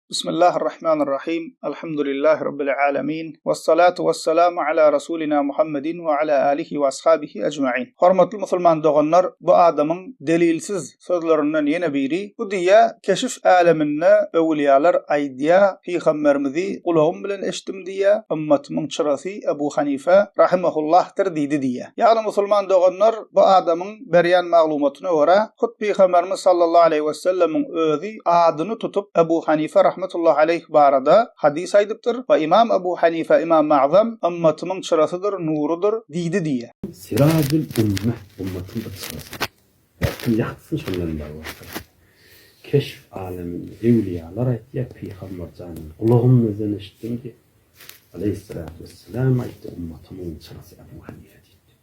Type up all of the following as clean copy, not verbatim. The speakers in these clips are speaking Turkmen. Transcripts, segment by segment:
Bismillahirrahmanirrahim. Elhamdülillahi Rabbil alemin. Vessalatu vesselamu ala Rasulina Muhammedin ve ala alihi ve ashabihi ecmain. Hormatly musulman doganlar, bu adamyň delilsiz sözlerinden ýene biri, bu diýýä, keşif äleminde öwülýalar aýdýa, pygamberimizi gulagym bilen eşitdim diýýä, ymmatymyň çyrasy Ebu Hanife rahimahullahdyr diýdi diýýä. Ýagny musulman doganlar, bu adamyň berýän maglumatyna görä, hut Pygamberimiz sallallahu aleýhi wesellemiň özi adyny tutup Ebu Hanife rahmetullahi aleýh barada hadys aýdypdyr we Ymam Ebu Hanife Ymam Agzam ymmatymyň çyrasydyr, nurudyr diýdi diýýär. Sirajül ümmeh, ymmatyň bir çyrasy. Her kim ýagtysyny şondan barlapdyr. Keşf aleminde öwlüýalar aýtýar, Pygamber jandan gulagym bilen eşitdim diýip, aleýhissalatu wesselam aýtdy, ymmatymyň çyrasy Ebu Hanife diýipdir.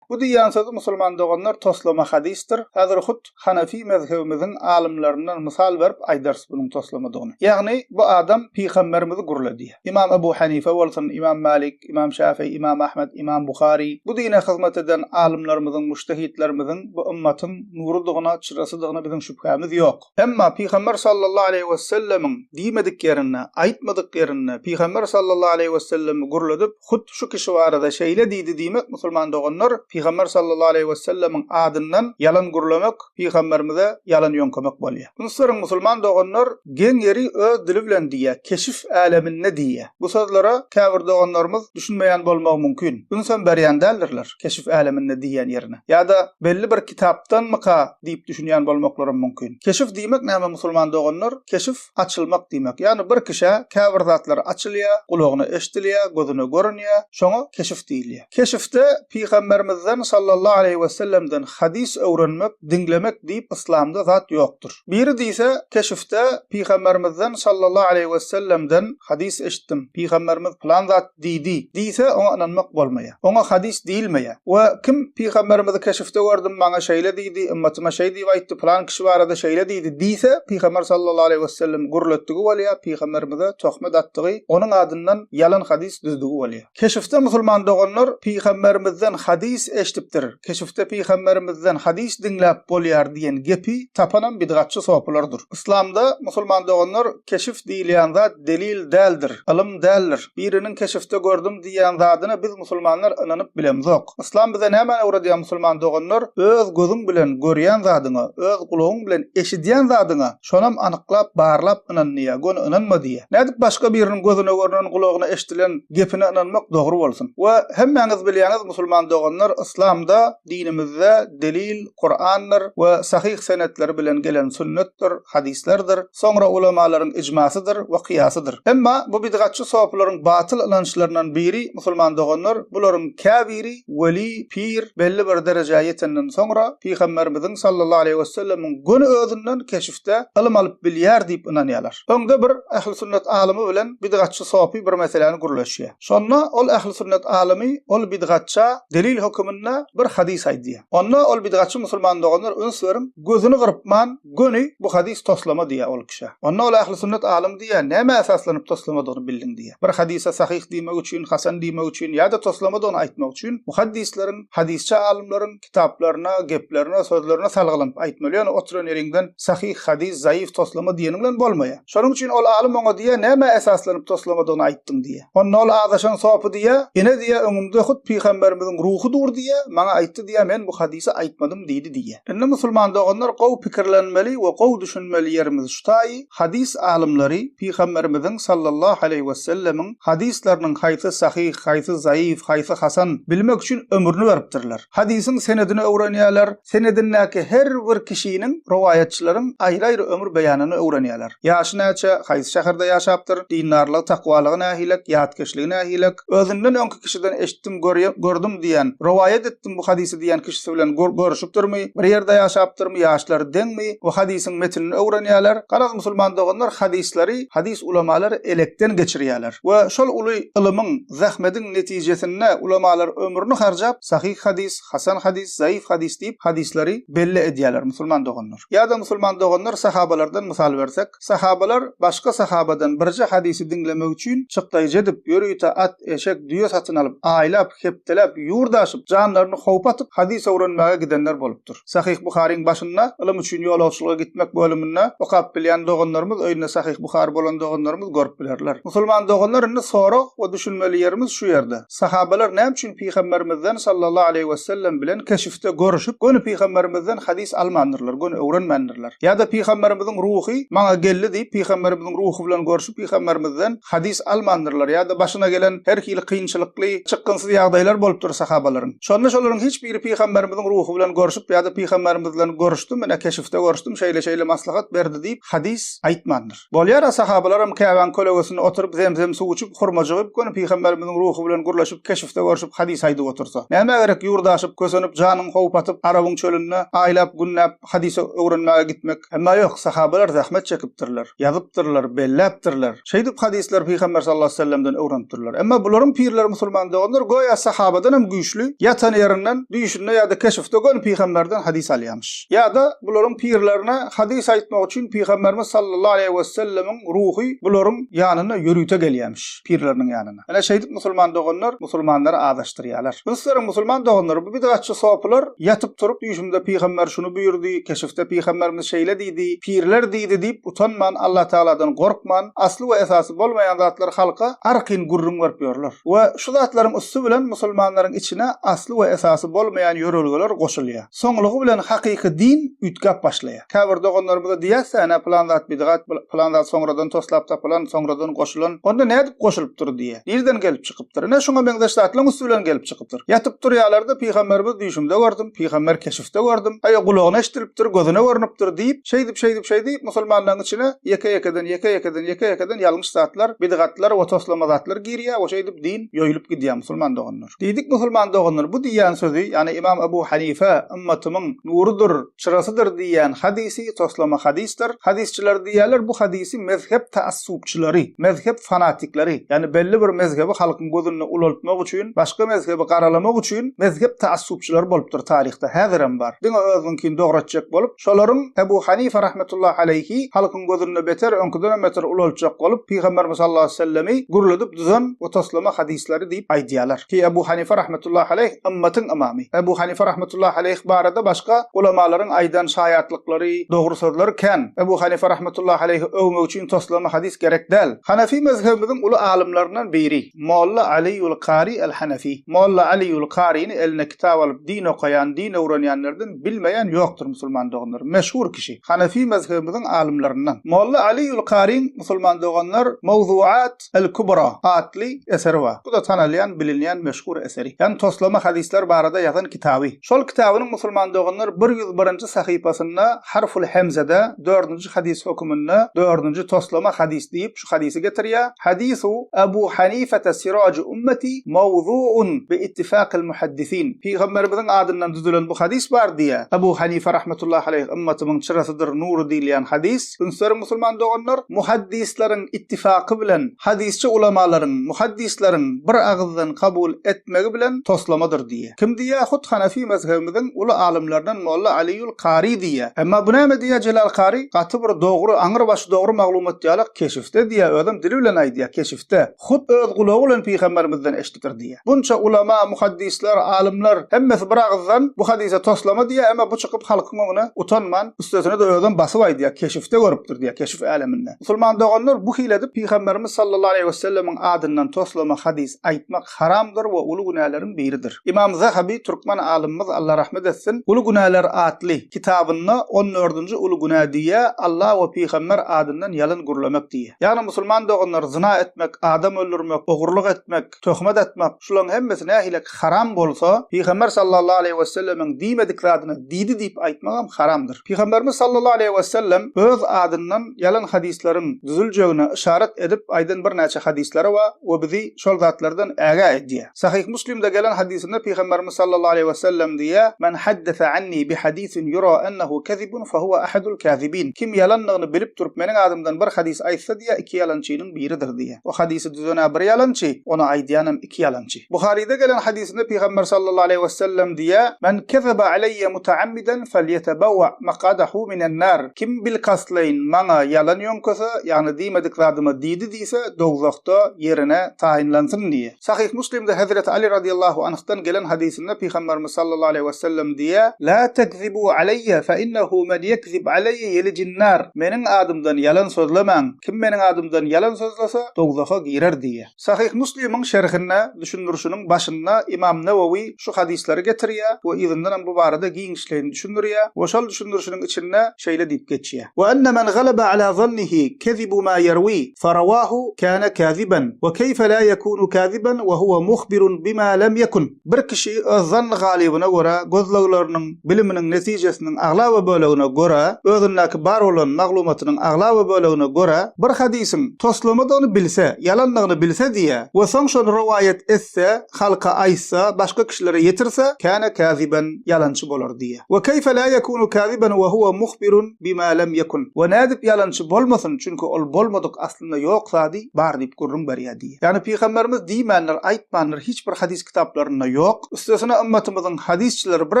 Bu diýýän sözi musulman doganlar toslama hadysdyr. Häzir hut Hanefi mezhebimiziň alymlaryndan mysal berip aýdarys bunuň toslamadygyny. Ýagny bu adam pygamberimizi gürledýär. Ymam Ebu Hanife bolsun, Ymam Malik, Ymam Şafy, Ymam Ahmet, Ymam Buhary bu dine hyzmat eden alymlarymyzyň, mujtehidlerimiziň bu ymmatyň nurudygyna, çyrasydygyna biziň şübhämiz ýok. Emma Pygamber sallallahu aleýhi wesellemiň diýmedik ýerinde, aýtmadyk ýerinde Pygamber sallallahu aleýhi wesellemi gürledip, hut şu kişi barada şeýle diýdi diýmek musulman doganlar, Pygamber sallallahu aleýhi wesellemiň adyndan ýalan gürlemek, Pygamberimize ýalan ýöňkemek bolýar. Üns beriň musulman doganlar, geň ýeri öz dili bilen diýýär, keşif äleminde diýýär. Bu sözlere käbir doganlarymyz düşünmeýän bolmagy mümkin. Ünsem berýän däldirler keşif äleminde diýýän ýerine. Ýa-da belli bir kitapdanmyka diýip düşünýän bolmaklaram mümkin. Keşif diýmek näme musulman doganlar? Keşif, açylmak diýmek. Ýagny bir kişä käbir zatlar açylýar, gulagyna eşdilýär, gözüne görünýär, şoňa keşif diýilýär. Keşifde Pygamberimizden sallallahu aleýhi wesellemden hadys öwrenmek, diňlemek diýip yslamda zat ýokdur. Biri diýse, keşifde Pygamberimizden sallallahu aleýhi wesellemden hadys eşitdim, Pygamberimiz pylan zat diýdi diýse, oňa ynanmak bolmaýar. Oňa hadys diýilmeýär. We kim Pygamberimizi keşifde gördüm, maňa şeýle diýdi, ymmatyma şeý diýip aýtdy, pylan kişi barada şeýle diýdi diýse, Pygamber sallallahu aleýhi wesellem gürletdigi bolýar, Pygamberimize töhmet atdygy, onuň adyndan ýalan hadys düzdügi bolýar. Keşifde musulman doganlar Pygamberimizden hadys eşidipdir, keşifde Pygamberimizden hadys diňläp bolýar diýen gepi tapanam bidgatçy sopulardyr. Yslamda musulman doganlar keşif diýilýän zat delil däldir, ylym däldir. Biriniň keşifde gördüm diýýän zadyna biz musulmanlar ynanyp bilemzok. Yslam bize nämäni öwredýär musulman doganlar? Öz gözüň bilen görýän zadyňa, öz gulagyň bilen eşidýän zadyňa şonam anyklap, barlap ynan diýýär, göni ynanma diýýär. Nädip başga biriniň gözüne görnen, gulagyna eşdilen gepine ynanmak dogry bolsun? We hemmäňiz bilýäňiz musulman doganlar yslamda, dinimizde delil Kurandyr we sahyh senetleri bilen gelen sünnetdir, hadyslardyr. Soňra ulamalaryň ijmasydyr we kyýasydyr. Emma bu bidgatçy sopylaryň batyl ynançlaryndan biri, musulman doganlar, bularyň käbiri weli, pir, belli bir derejä ýetenden soňra Pygamberimiziň sallallahu aleýhi wesellemiň göni özünden keşifde ylym alyp bilýär diýip ynanýarlar. Öňde bir ähli sünnet alymy bilen bidgatçy sopy bir meseläni gürleşýär. Şonda ol ähli sünnet alymy ol bidgatça delil höküminde bir hadys aýdýar. Onda ol bidgatçy musulman doganlar üns beriň, gözüni gyrpman, Göni bu hadys toslama diýýär ol kişä. Onda ol ähli sünnet alymy diýýär, nämä esaslanyp toslamadygyny bildiň diýýär. Bir hadysa sahyh diýmek üçin, hasan diýmek üçin ýa-da toslamadygyny aýtmak üçin muhaddisleriň, hadysçy alymlaryň kitaplaryna, geplerine, sözlerine salgylanyp aýtmaly. Ýöne oturan ýeriňden sahyh hadys, zaif, toslama diýeniň bilen bolmaýar. Şonuň üçin ol alym oňa diýýär, nämä esaslanyp toslamadygyny aýtdyň diýýär. Onda ol azaşan sopy diýýär, Ine diýýär, öňümde hut pygamberimiziň ruhy dur diýýär, maňa aýtdy diýýär, men bu hadysy aýtmadym diýdi diýýär. Indi musulman doganlar gowy pikirlenmeli we gowy düşünmeli ýerimiz şu taýy, hadys alymlary Pygamberimiziň sallallahu aleýhi wesellemiň hadyslarynyň haýsy sahyh, haýsy zaif, haýsy hasan bilmek üçin ömrüni beripdirler. Hadysyň senedini öwrenýärler, senedindäki her bir kişiniň, rowaýatçylaryň aýry-aýry ömür beýanyny öwrenýärler. Ýaşy näçe, haýsy şäherde ýaşapdyr, dindarlygy, takwalygy nähilek, ýatkeşligi nähilek, özünden öňki kişiden eşitdim, gördüm diýen, rowaýat etdim bu hadysy diýen kişisi bilen görüşipdirmi, bir ýerde ýaşapdyrmy, ýaşlary deňmi, bu hadysyň metinini öwrenýärler. Garaz, musulman doganlar hadyslary hadys ulamalary elekden geçirýärler we şol uly ylymyň, zähmediň netijesinde ulamalar ömrüni harjap sahyh hadys, hasan hadys, zaif hadys diýip hadyslary belli edýärler musulman doganlar. Ýa-da musulman doganlar sahabalardan mysal bersek, Sahabalar başga sahabadan birje hadysy diňlemek üçin çykdaýjy edip, ýörite at, eşek, düýe satyn alyp, aýlap, hepdeläp ýurt aşyp, jan. Janlaryny howpa atyp, hadys öwrenmäge gidenler bolupdyr. Sahyh Buharyň başynda Ylym üçin ýolagçylyga gitmek bölüminde okap bilýän doganlarymyz öýünde Sahyh Buhary bolan doganlarymyz görüp bilerler. Musulman doganlar indi sorag we düşünmeli ýerimiz şu ýerde. Sahabalar näme üçin Pygamberimizden sallallahu aleýhi wesellem bilen keşifde görüşip göni Pygamberimizden hadys almandyrlar, göni öwrenmändirler? Ýa-da Pygamberimiziň ruhy maňa geldi diýip Pygamberimiziň ruhy bilen görşüp Pygamberimizden hadys almandyrlar ýa-da başyna gelen her hili kynçylykly, çykgynsyz ýagdaýlar bolupdyr sahabalaryň. Şonda şolaryň hiç biri Pygamberimiziň ruhy bilen görşüp ýa-da Pygamberimiz bilen görüşdim, ine keşifde görüşdim, şeýle-şeýle maslahat berdi diýip hadys aýtmandyr. Bolýar-a sahabalaram Käbäň kölegesinde oturyp zemzem suw içip, hurma jygyp, göni Pygamberimiziň ruhy bilen gürleşip, keşifde görşüp hadys aýdyp otursa. Nämä gerek ýurt aşyp, kösenip, janyňy howp atyp, Arabyň çölünde aýlap, günläp hadys öwrenmäge gitmek? Emma ýok, sahabalar zähmet çekipdirler, ýazypdyrlar, belläpdirler. Şeýdip hadyslary Pygamber sallallahu aleýhi we sellemden öwrenipdirler. Emma bularyň pirleri musulman doganlar göýä sahabadanam güýçli, ýatan ýerinden, düýşünde ýa-da keşifde göni Pygamberden hadys alýamyş. Ýa-da bularyň pirlerine hadys aýtmak üçin Pygamberimiz sallallahu aleýhi we sellemiň ruhy bularyň ýanyna ýörite gelýämiş, pirleriniň ýanyna. Ine şeýdip musulman doganlar musulmanlary azaşdyrýarlar. Üns beriň musulman doganlar bu bidgatçy sopylar ýatyp turup düýşümde pygamber şuny buýurdy, keşifde pygamberimiz şeýle diýdi, pirler diýdi diýip utanman Allatagaladan gorkman asly we esasy bolmaýan zatlary halka arkaýyn gürrüň berip ýörler. We şu zatlaryň üsti bilen musulmanlaryň içine asly we esasy bolmaýan ýörelgeler goşulýar. Soňlugy bilen hakyky din üýtgäp başlaýar. Käbir doganlarymyza diýýäs-dä, ene pylan zat bidgat, pylan zat soňradan toslap tapylan, soňradan goşulan. Onda nädip goşulypdyr diýýär. Nirden gelip çykypdyr? Ine şuňa meňzeş zatlaryň üsti bilen gelip çykypdyr. Ýatyp turýarlar-da, Pygamberimiz düýşümde gördüm, pygamber keşifde gördüm, aý gulagyna eşidilipdir, gözüne görnüpdir diýip, şeýdip, şeýdip, şeýdip musulmanlaryň içine ýeke-ýekeden, ýeke-ýekeden, ýeke-ýekeden ýalňyş zatlar, bidgatlar we toslama zatlar girýär we şeýdip din ýoýulyp gidýär musulman doganlar. Diýdik musulman doganlar bu diýýän sözi, ýagny Ymam Abu Hanife ymmatymyň nurudyr, çyrasydyr diýýän hadysy toslama hadysdyr. Hadysçylar diýýärler bu hadysy mezhep taassupçylary, mezhep fanatikleri, ýagny belli bir mezhebi halkyň gözünde ulaltmak üçin, başga mezhebi garalamak üçin mezhep taassupçylary bolupdyr taryhda, häzirem bar. Diňe özüniňkini dogratjak bolup, şolaryň Ebu Hanife rahmetullahi aleýhi halkyň gözünde beter, öňküdenem beter ulaltjak bolup, Pygamberimiz sallallahu aleýhi we sellemi gürledip düzen we toslama hadyslary diýip aýdýarlar. Ki Ebu Hanife rahmetullahi aleýh ymmatyň ymamy. Ebu Hanife rahmetullahi aleýh barada başga ulamalaryň aýdan şaýatlyklary, dogry sözleri kän. Ebu Hanife rahmetullahi aleýhi öwmek üçin toslama hadys gerek däl. Hanefi mezhebimiziň uly alymlaryndan biri, Molla Alyýul Kary el-Hanefi. Molla Alyýul Karyny eline kitap alyp din okaýan, din öwrenýänlerden bilmeýän ýokdur musulman doganlar. Meşhur kişi. Hanefi mezhebimiziň alymlaryndan. Molla Alyýul Karyň musulman doganlar Mowzuat El-Kubra atly eseri bar. Bu-da tanalýan, bilinýän meşhur eseri. Ýagny toslama hadyslar barada ýazan kitaby. Şol kitabynyň musulman doganlar 101-nji sahypasynda harful hemzede dördünji hadys höküminde dördünji toslama hadys diýip şu hadysy getirýär, Hadisu Abu Hanifete siraju ummeti mawzuun bi ittifakil muhaddisin. Pygamberimiziň adyndan düzülen bu hadys bar diýýär. Abu Hanife rahmetullahi aleýh ymmatymyň çyrasydyr, nury diýilýän hadys. Üns beriň musulman doganlar, muhaddisleriň ittifaky bilen, hadysçy ulamalaryň, muhaddisleriň bir agyzdan kabul etmegi bilen toslamadyr diýýär. Kim diýýär? Hut Hanefi mezhebimiziň uly alymlaryndan Molla Aliýul Kary diýýär. Emma bu näme diýýär Jelal Kary? Gaty bir dogry, aňrybaşy dogry maglumat ýalak keşifde diýýär, özem dili bilen aýdýar, keşifde. Hut öz gulagy bilen pygamberimizden eşidipdir diýýär. Bunça ulama, muhaddisler, alymlar hemmesi bir agyzdan bu hadysa toslama diýýär, emma bu çykyp halkyň öňüne utanman, üstesine-de özem basyp aýdýar, keşifde görüpdir diýýär, keşif äleminde. Musulman doganlar bu hili edip pygamberimiz sallallahu aleýhi wesellemiň adyndan toslama hadys aýtmak haramdyr we uly günäleriň biridir. Ymam Zahaby türkmen alymymyz Allah rahmet etsin, Uly günäler atly kitabynda on dördünji uly günä diýýär, Allah we pygamber adyndan ýalan gürlemek diýýär. Ýagny musulman doganlar zyna etmek, adam öldürmek, ogurlyk etmek, töhmet atmak, şularyň hemmesi nähilek haram bolsa, Pygamber sallallahu aleýhi wesellemiň diýmedik zadyny diýdi diýip aýtmagam haramdyr. Pygamberimiz sallallahu aleýhi wesellem öz adyndan ýalan hadyslaryň düzüljegine yşarat edip aýdan birnäçe hadyslary bar we bizi şol zatlardan ägä edýär. Sahyh Muslimde gelen hadysynda Pygamberimiz sallallahu aleýhi wesellem diýýär, Men haddese anni bi hadisin ýura ennehu kezibun fehuwe ahadul kazibin. Kim ýalandygyny bilip durup meniň adymdan bir hadys aýtsa diýýär, iki ýalançynyň biridir diýýär. O hadysy düzen-ä bir ýalançy, ony aýdýanam iki ýalançy. Buharyda gelen hadysynda Pygamber sallallahu aleýhi wesellem diýýär, Men kezebe aleýýe mutaammiden felýetebewwe makadahu minen nar. Kim bilkastlaýyn maňa ýalan ýöňkese, ýagny diýmedik zadyma diýdi diýse, dowzahda ýerine taýynlansyn diýýär. Sahyh Muslimde Hezreti Aly razyýallahu anhdan. gelen hadysynda Pygamberimiz sallallahu aleýhi we sellem diýýär, La tekzibu aleýýe fe innehu men ýekzib aleýýe ýelijin nar, Meniň adymdan ýalan sözlemäň, kim meniň adymdan ýalan sözlese, dowzaha girer diýýär. Sahyh Muslimiň şerhinde, düşündirişiniň başynda Ymam Newewi şu hadyslary getirýär we yzyndanam bu barada giňişleýin düşündirýär we şol düşündirişiniň içinde şeýle diýip geçýär, We enne men galaba ala zannihi kezibu ma ýerwi, farawahu kana kaziban, we keýfe la ýekunu kaziban we huwa muhbirun bima lem ýekun. Bir kişi öz zanny galybyna görä, gözlegleriniň, biliminiň netijesiniň aglaba bölegine görä, özündäki bar bolan maglumatynyň aglaba bölegine görä, bir hadysyň toslamadygyny bilse, ýalandygyny bilse diýýär we soň şony rowaýat etse, halka aýtsa, başga kişilere ýetirse, käne käziben, ýalançy bolar diýýär. We keýfe lä ýekunu käziben we huwa muhbirun bima lem ýekun. We nädip ýalançy bolmasyn, çünki ol bolmadyk, aslynda ýok zady bar diýip gürrüň berýär diýýär. Ýagny pygamberimiz diýmändir, aýtmandyr, hiç bir hadys kitaplarynda ýok. Üstesine ymmatymyzyň hadysçylary bir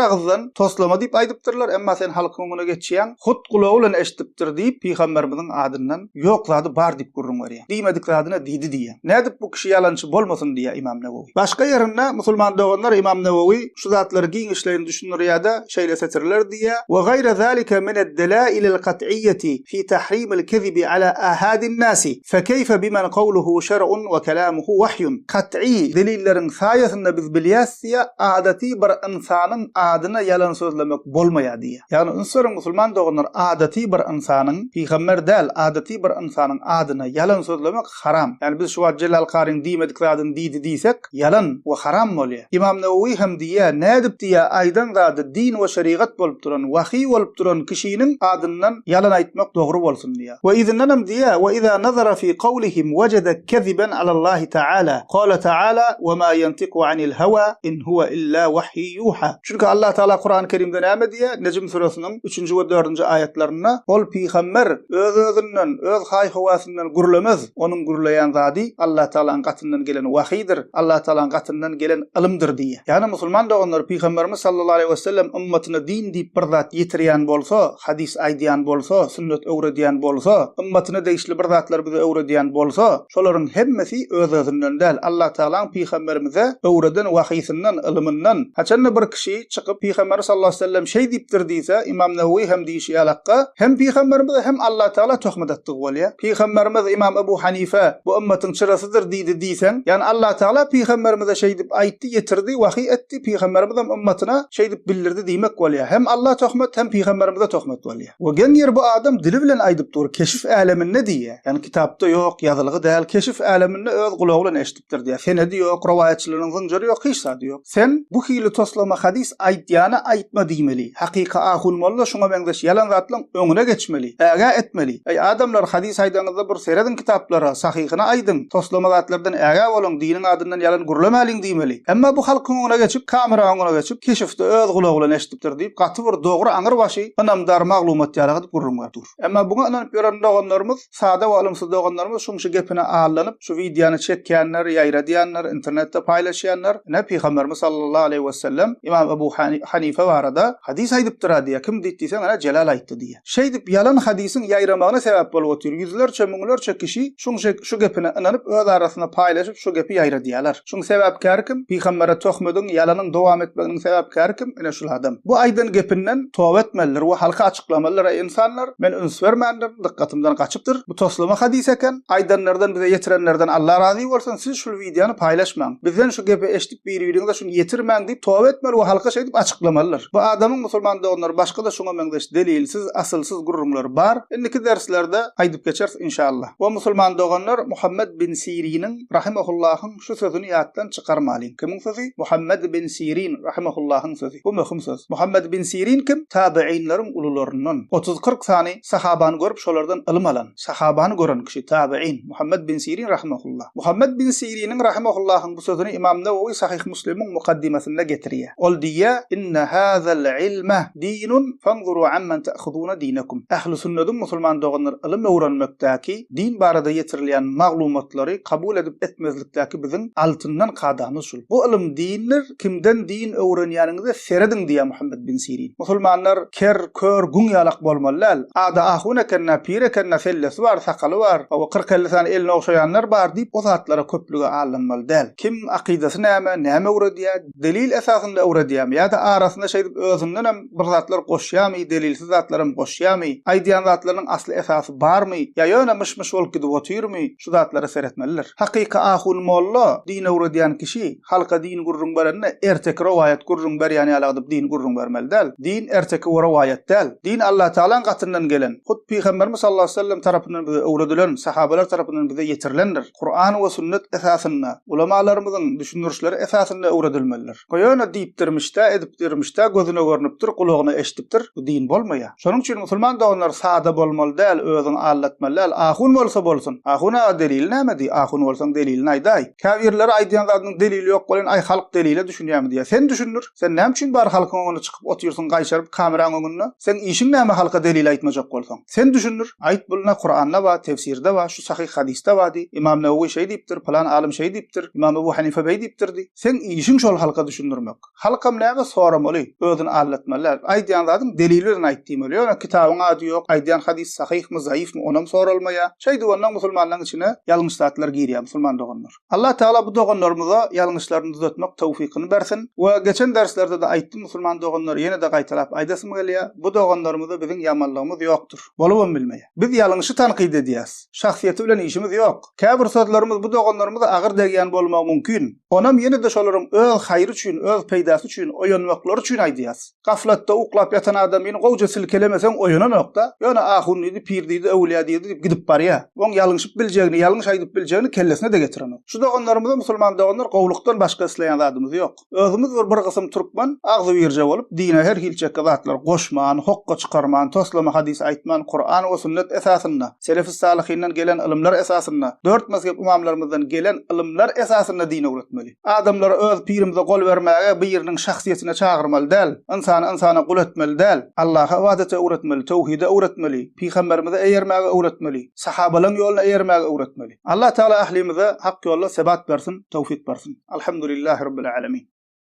agyzdan toslama diýip aýdypdyrlar, emma sen halkyň öňüne geçýäň, hut gulagy bilen eşidipdir diýip, pygamberimiziň adyndan ýok zady bar diýip gürrüň berýäň. Diýmedik zadyna diýdi diýýäň. Nädip bu kişi ýalançy bolmasyn diýýär Ymam Newewi. Başga ýerinde musulman doganlar Ymam Newewi şu zatlary giňişleýin düşündirýär-de, şeýle setirler diýýär, We gaýra zalika mined-delailil kat'iyyeti fi tahrimil kezibi ala ahadin nasi. Fekeýfe bimen kowluhu şer'un we kelamuhu wahyun. Kat'y delilleriň saýasynda biz bilýäs diýýär, adaty bir ynsanyň adyna ýalan sözlemek bolmaýar diýýär. Ýagny üns beriň musulman doganlar adaty bir ynsanyň, pygamber däl, adaty bir ynsanyň adyna ýalan sözlemek haram. Ýagny biz şu wagt Jelal Karyň diýmedik zadyny diýdi diýsek, ýalan we haram bolýar. Ymam Newewi hem diýýär, nädip diýýär, aýdan zady din we şerigat bolup duran, wahyý bolup duran kişiniň adyndan ýalan aýtmak dogry bolsun diýýär. We yzyndanam diýýär, Wa iza nazara fi kawlihim wejede keziben alallahi taala, kala taala, Wa ma ýentiku anil hawa in huwa illa wahýi ýuha. Çünki Allah Taala Kurany Kerimde näme diýýär? Nejm süresiniň üçünji we dördünji aýatlarynda, Ol pygamber öz-özünden, öz haý-howasyndan gürlemez, Onuň gürleýän zady Allatagalaň gatyndan gelen wahydyr, Allatagalaň gatyndan gelen ylymdyr diýýär. Ýagny musulman doganlar Pygamberimiz sallallahu aleýhi wesellem ymmatyna din diýip bir zat ýetirýän bolsa, hadys aýdýan bolsa, sünnet öwredýän bolsa, ymmatyna degişli bir zatlar bize öwredýän bolsa, şolaryň hemmesi öz-özünden däl, Allatagalaň Pygamberimize öwreden wahysyndan, ylymyndan. Haçanda bir kişi çykyp Pygamber sallallahu aleýhi wesellem şeý diýipdir diýse, Ymam Newewi hem diýşi ýalakga, hem Pygamberimize hem Allatagala töhmet atdygy bolýar. Pygamberimiz Ymam Ebu Hanife bu ymmatyň çyrasydyr diýdi diýseň, ýagny Allatagala pygamberimize şeýdip aýtdy, ýetirdi, wahyý etdi, pygamberimizem ymmatyna şeýdip bildirdi diýmek bolýar. Hem Alla töhmet, hem pygamberimize töhmet bolýar. We geň ýeri bu adam dili bilen aýdyp dur, keşif äleminde diýýär. Ýagny kitapda ýok, ýazylgy däl, keşif äleminde öz gulagy bilen eşidipdir. Diýipdir diýýär. Senedi ýok, rowaýatçylaryň zynjyry ýok, hiç zady ýok. Sen bu hili toslama hadys aýtýana aýtma diýmeli. Hakyky ahun molla şuňa meňzeş ýalan zatlaň öňüne geçmeli. Ägä etmeli. Eý adamlar hadys aýdaňyzda bir serediň kitaplara, sahyhyny aýdyň, toslama zatlardan ägä boluň, diniň adyndan ýalan gürlemäliň diýmeli. Emma bu halkyň öňüne geçip, kameraň öňüne geçip, keşifde öz gulagy bilen eşidipdir diýip gaty bir dogry aňyrbaşy ynamdar maglumat ýaly gydyp gürrüň berip dur. Emma buňa ynanyp ýören doganlarymyz Sada we ylymsyz doganlarymyz şuň şu gepine allanyp, şu wideony çekýänler, ýaýradýanlar, internetde paýlaşýanlar, ine Pygamberimiz sallallahu aleýhi wesellem Ymam Ebu Hanife barada hadys aýdypdyr-a diýýär. Kim diýdi diýseň, ine Jelal aýtdy diýýär. Şeýdip ýalan hadysyň ýaýramagyna sebäp bolup otyr. Ýüzlerçe, müňlerçe kişi şuň şu gepine ynanyp, öz arasynda paýlaşyp şu gepi ýaýradýarlar. Şuň sebäpkäri kim? Pygambere töhmediň, ýalanyň dowam etmeginiň sebäpkäri kim? Ine şul adam. Bu aýdan gepinden toba etmelidir we halka açyklamalydyr, Eý ynsanlar, men üns bermändirin, dykgatymdan gaçypdyr. Bu toslama hadys eken. Aýdanlardan, bize ýetirenlerden Allah razy bolsun, siz şul wideony paýlaşmaň. Bizden şu gepi eşdip biri-biriňize şuny ýetirmäň diýip toba etmeli we halka şeýdip açyklamalydyr. Bu adamyň musulman doganlary başga-da şuňa meňzeş delilsiz, asylsyz gürrüňleri bar. Indiki derslerde aýdyp geçeris inşallah. We musulman doganlar Muhammed bin Siriniň Rahimahullahyň şu sözüni ýatdan çykarmalyň. Kimiň sözi? Muhammed bin Sirin rahimahullahyň sözi. Bu möhüm söz. Muhammed bin Sirin kim? Tabeynleriň ulularyndan. Otuz-kyrk sany sahabany görüp şolardan ylym alan, sahabany gören kişi, tabeýin, Muhammed bin Sirin rahimahullah. Muhammed bin Siriniň rahimahullahyň bu sözüni Ymam Newewi Sahyh Muslimiň mukaddimasynda getirýär. Ol diýýär, Inne hazal ilme dinun fanzuru ammen ta'huzuna dinakum. Ähli sünnediň musulman doganlar ylym öwrenmekdäki Din barada ýetirilýän maglumatlary kabul edip etmezlikdäki biziň altyndan kadamyz şul. Bu ylym dindir, kimden din öwrenýäniňize serediň diýýär Muhammet bin Sirin. Musulmanlar ker, kör, güň ýalak bolmaly däl. Ada ahun eken-dä, pir eken-dä, sellesi bar, sakaly bar, hawa, kyrk-elli sany elini ogşaýanlar bar diýip o zatlara köplüge aldanmaly däl. Kim, akydasy näme, näme. öwredýär, delil esasynda öwredýärmi ýa-da arasynda şeýdip özündenem bir zatlar goşýarmy, delilsiz zatlaram goşýarmy, aýdýan zatlarynyň asly esasy barmy ýa ýöne myş-myş bolup gidip otyrmy, şu zatlara seretmelidir. Hakyky ahun molla, din öwredýän kişi halka din gürrüň berende erteki rowaýat gürrüň berýän ýaly gydyp din gürrüň bermeli däl. Din erteki we rowaýat däl. Din Allatagalaň gatyndan gelen, hut Pygamberimiz sallallahu aleýhi we sellem tarapyndan bize öwredilen, sahabalar tarapyndan bize ýetirilendir. Kuran we sünnet esasynda, ulamalarymyzyň düşündirişleri esasynda öwredilmelidir. O ýöne diýipdirmiş-dä, edipdirmiş-dä, gözüne görnüpdir, gulagyna eşidipdir, bu din bolmaýar. Şonuň üçin musulman doganlar sada bolmaly däl, özüňi aldatmaly däl. Ahun bolsa bolsun. Ahun aga delili näme diý, ahun bolsaň delilini aýdaý. Käbirleri aýdýan zadynyň delili ýok welin aý halk delile düşünýärmi diýýär. Sen düşündir. Sen näme üçin bar halkyň öňünde çykyp otyrsyň gaýşaryp kameraň öňünde? Seň işiň näme halka delil aýtmajak bolsaň? Sen düşündir. Aýt bul na Kuranda bar, tefsirde bar, şu sahyh hadysda bar diý. Imam Newewi şeý diýipdir, pylan alym şeý diýipdir, Imam Ebu Hanife beý diýipdir diý. Seň işiň şol halka düşündirmek. Halkam näme soramaly, özüni aldatmaly däl. Aýdýan zadyň delili bilen aýt diýmeli. Ýöne kitabyň ady ýok, aýdýan hadys sahyhmy, zaifmi onam soralmaýar. Şeýdip ondan musulmanlaryň içine ýalňyş zatlar girýär musulman doganlar. Allah Tagala bu doganlarymyza ýalňyşlaryny düzetmek towfykyny bersin. We geçen derslerde-de aýtdym musulman doganlar ýene-de gaýtalap aýdasym gelýär, bu doganlarymyza biziň ýamanlygymyz ýokdur. Bolubam bilmeýär. Biz ýalňyşy tankyt edýäs. Şahsyýeti bilen işimiz ýok. Käbir sözlerimiz bu doganlarymyza agyr degýän bolmagy mümkin. Onam ýene-de şolaryň öz haýry üçin, öz peýdasy üçin, oýanmaklary üçin aýdýas. Gaflatda uklap ýatan adamyny gowja silkelemeseň oýananok-da. Ýöne ahun diýdi, pir diýdi, öwülýä diýdi diýip gidip barýa. Oň ýalňyşyp biljegini, ýalňyş aýdyp biljegini kellesine-de getirenok. Şu doganlarymyza musulman doganlar gowlukdan başga isleýän zadymyz ýok. Özümiz bir bir gysym türkmen agzybirje bolup dine her hili çekge zatlar goşman, hokga çykarman, toslama hadys aýtman, Kuran we sünnet esasynda, selefis-salyhyndan gelen ylymlar esasynda, dört mezhep ymamlarymyzdan gelen ylymlar esasynda din öwretmeli. Adamlary öz pirimize gol bermäge, biriniň şahsyýetine çagyrmaly däl. Ynsany ynsana gul etmeli däl. Allaha ybadata öwretmeli, töwhide öwretmeli, pygamberimize eýermäge öwretmeli, sahabalaň ýoluna eýermäge öwretmeli. Allah Tagala ählimize hak ýolda sebat bersin, towfyk bersin. Alhamdulillahi Rabbil Alemin.